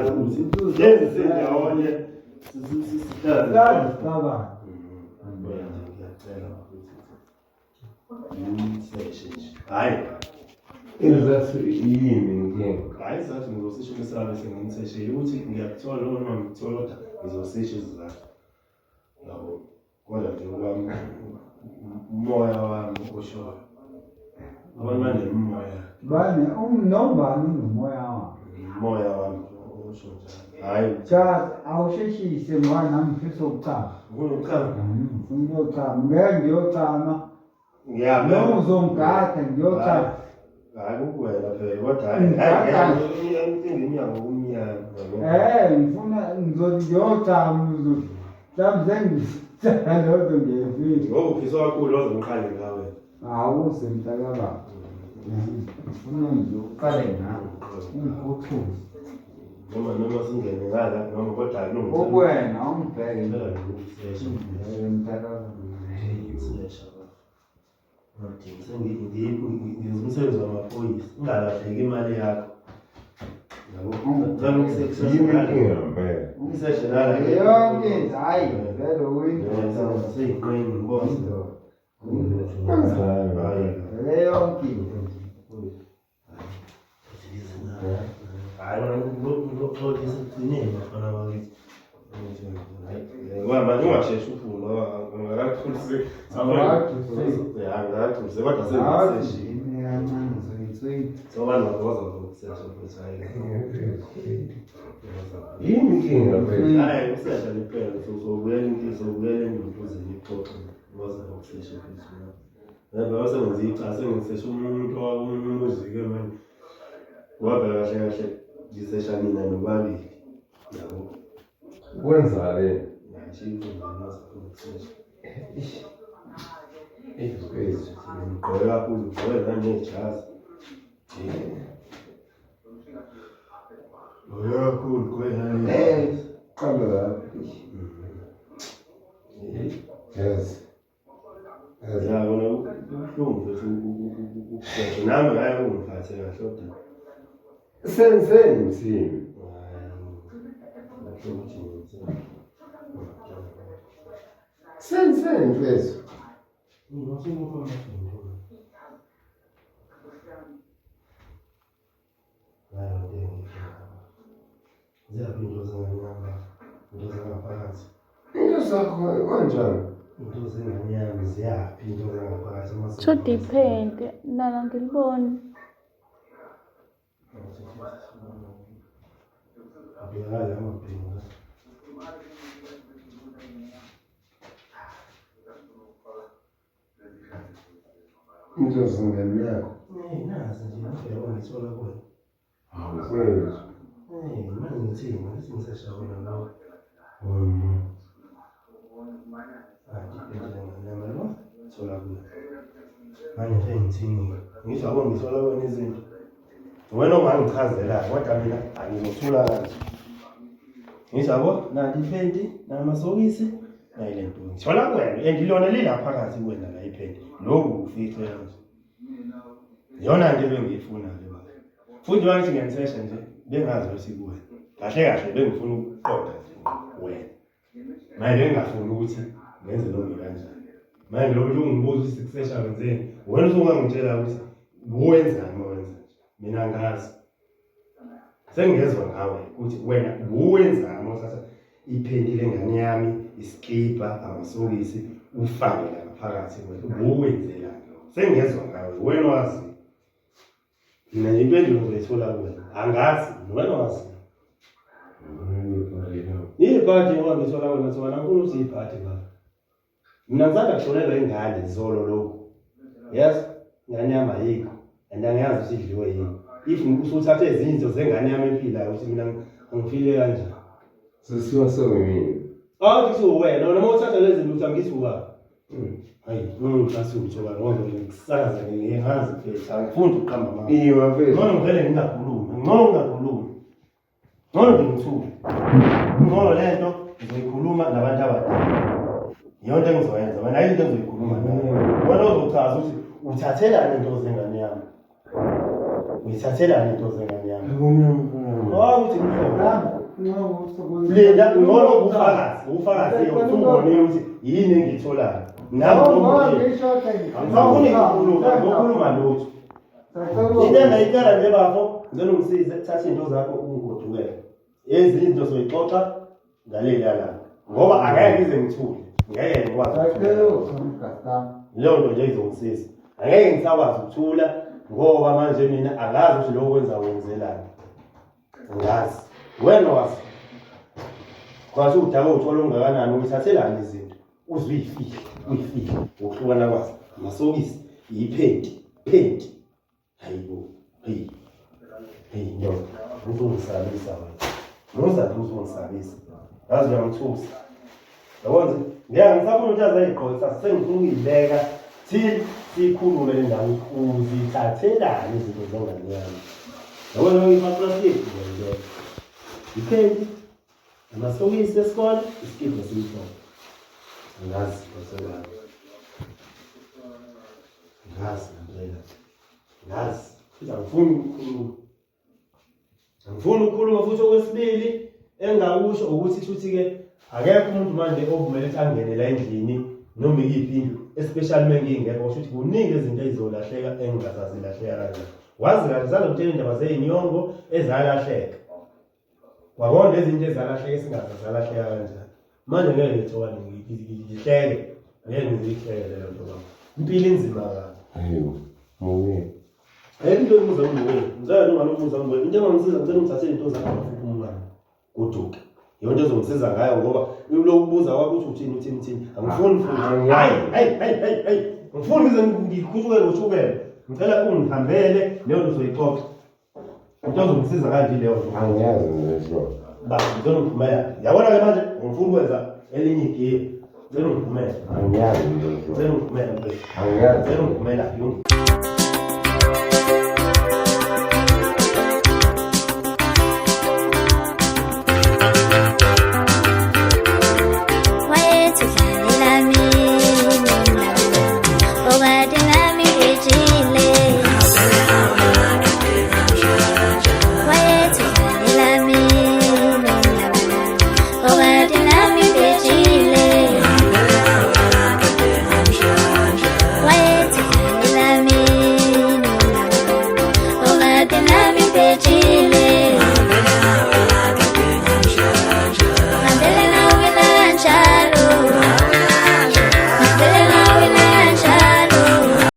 Ngiyazi ukuthi hlezi sindawonye sihlala Kazi sicabanga. Ngiyacela ukuthi ngiseshe nje. Hayi, Izathu yini inkinga? hayi isizathu ngizosisho mesabe sengimseshile ukuthi ngiyakuthola noma ngikuthola kodwa ngizosisho isizathu. Yabo. Kodwa nje okwami umoya wami oshoyo. Abantu banemimoya. Bane nobani unomoya wakhe. Umoya wami osho njalo. Hayi, Cha awusheshise ngoba nami ngifisa ukuchama. kunokuchama. Ngifuna ukuyochama. Ngeke ngiyochama. Ngiyabona. Noma uzongigada ngiyochama. Hayi kukuwena phela kodwa hayi hayi inkinga inyanga kumnyama. Ngifuna ngizothi ngiyochama uzothi mhlawumbe sengithanda kodwa ngiyefika. Ngoba ufisa kakhulu ozongiqhale ngawe. Awuze mntakababa. Ngifuna nje uqale ngawe. Ungikhuthuze. Noma singene ngala noma kodwa akulungile. Kukwena ungibheke. Ngicela nje ukusesha. Ungibheke mntakababa. Ukusesha. Ngenza umsebenzi wamaphoyisa. Ingalahleki imali yakho. Yabo. Ngicela ukusesha. Yini inkinga ngempela? Ukusesha nala. Yonke into hayi vele uyindoda. Seyiqini inkosi. Indoda. Hayi. Vele yonke into nje. Hayi wena ngizoxolisa ekugcineni bafana bakithi. Ngoba manje ungasheshi uphume ngoba ungakathuliseki. Angakathuliseki kodwa sengiseshile. Ime kancane ngizoyintswini. So abantu bazoza ngokusesha futhi hayi. Yini inkinga mfethu? Hayi ukusesha nje kuphela uzobuyela into uzobuyela endoduzeni ixoxe ngoza ngokusesha futhi. Ngoba sengenza icala sengisesha umuntu owakomunye umuzi-ke manje. Ngoba phela kahle kahle ngisesha nina nobabili. Yabo. Kwenzakale. Ngisho Mfethu. Ngigqoke kakhulu, ngigqoke nanejazi. Ngigqoke kakhulu, ngigqoke nanejazi. Qala lapha. Yes. Yes. Ya kona kubuhlungu futhi ukushesha. Nami ngeke ungiphathe kahle kodwa. Senzeni msimi? Hayi, kahle ukuthi ngenzeni. Senzeni mfethu? Ngingasebopha amasondo. Nayo into engiyidingayo. Ziyaphi into zengane yami? Into zangaphakathi. Into zakho kanjani? Into zengane yami ziyaphi into zangaphakathi? Uma To depend. Nala ngiliboni. Abhekala amabhinqa. Into zengane yakho. Eh, nazi nje ngiyabona ngithola kuwena. Hawu mfethu. Eh, manje ngithini? Ngithi ngisesha wena nawe. Anti ibhentshi lengane yami yabo? Thola kuwena. Manje nje ngithini? Ngisho yabo ngithola kuwena izinto. Wena ongangichazela kodwa mina angizothula kanje. Ngisho yabo nanti iphenti namasokisi nayi le nto. Ngithola kuwena and ilona lila phakathi kuwena la iphenti. Lokhu ufihle kanje. Iyona nto ebengiyifuna-ke baba. Futhi wangithi ngiyanisesha nje bengazi ukuthi kuwena. Kahle kahle bengifuna ukuqonda nje wena. Manje bengingafuni ukuthi ngenze noma kanjani. Manje lo muntu ungibuza ukuthi sikusesha wenzeni. Wena usungangitshela ukuthi wenzani uma wenza nje. Mina angazi. Sengingezwa ngawe ukuthi wena ubuwenzani uma uthatha iphenti lengane yami, isikibha, amasokisi ufake la ngaphakathi wena ubuwenzelani lokho. Sengingezwa ngawe wena wazi. Mina nje impendulo ngizoyithola kuwena. Angazi, wena wazi. Ibhadi ngoba ngithola wena thola ngifuna ukuthi ibhadi baba. Mina ngisanda kushonelwa ingane zolo lokhu. Yes, ingane yami ayikho. And angiyazi ukuthi idliwe yini. If usuthathe ezinye izinto zengane yami ephilayo ukuthi mina angifile kanjani. Sesiwa sewini. Awuthi kusuwena, wena uma uthatha lezi zinto uthi angithi ubaba. Hayi, ungiphathi uthola ngoba ngikusakaza ngiyengazi mfethu, angifuni ukuqamba amanga. Iwa mfethu. Ngcono ngivele ngingakhulumi, ngcono ngingakhulumi. Ngcono nje ngithule. Ngcono le nto ngizoyikhuluma nabantu abadala. Iyona into engizoyenza, wena ayikho into engizoyikhuluma nawe. Wena uzochaza ukuthi uthathelani into zengane yami. Uyithathelani into zengane yami. Hawu uthi ngihlobo. Linda ngcono ubufakazi, ubufakazi usubonile ukuthi yini engiyitholayo. Nami angisafuni ukukhuluma, ngizokhuluma lutho. Into engayicela nje bafo, ngicela ungisize thatha izinto zakho ungigodukele. Ezinye izinto soyixoxa ngaleliya langa. Ngoba angeke ngize ngithule, ngeke ngikwazi. Leyo nto nje izongisiza. Angeke ngisakwazi ukuthula ngoba manje mina angazi ukuthi lokho kwenza wenzelani. Angazi. Wena wazi. Kwazi udaba uthola ungakanani uyithathelani izinto. Uze uyifihle, uyifihle ngokuhlukana kwazo. Amasokisi, iphenti, phenti. Hayibo, hey. Hey ndoda, uzongisabisa wena. Musa nje uzongisabisa. Yazi uyangithusa. Yabona nje, ngeke ngisafuna ukuthi azayigqoke sasa sengifuna ukuyibeka till sikhulume le ndaba ukuthi uzithathelani izinto zengane yami. Yabona ngiyiplastic ngiyayibeka. Iphenti, amasokisi esikole, isikibha esimhlophe. Angazi osekwami. Ngazi ngempela. Ngazi. Futhi angifuni ukukhuluma. Angifuni ukukhuluma futhi okwesibili engingakusho ukuthi futhi-ke akekho umuntu manje ovumele ukuthi angene la endlini noma ikiphi indlu especially uma ngingekho kusho ukuthi kuningi izinto ezizolahleka engingazazi lahleka kanjani. Wazi kahle sangikutshela indaba zeyinyongo ezalahleka. Wabona izinto ezalahleka esingazi zalahleka kanjani. Manje ngeke ngithokane ngihleke. Ngeke ngizihleke leyo nto baba. Impilo inzima kabi. Hayibo. Muke. Ayikho into yokubuza nguwe. Ngicela nje ungalokubuza nguwe. Into engangisiza ngicela ungithathele into zakho ngafuphi umngane. Goduke. Yonke into ezongisiza ngayo ngoba lokubuza kwakho ukuthi uthini uthini uthini. Angifuni futhi. Hayi, hayi, hayi, hayi, hayi. Ngifuni ngize ngikhutshukele ushukela. Ngicela ungihambele leyo nto uzoyixoxa. Into ozongisiza kanje leyo nto. Angiyazi mina sho. Ba, ngicela ungiphumela. Yabona ke manje ngifuna ukwenza elinye igiye. Ngicela ungiphumele. Angiyazi mina sho. Ngicela ungiphumele mfethu. Angiyazi. Ngicela ungiphumela.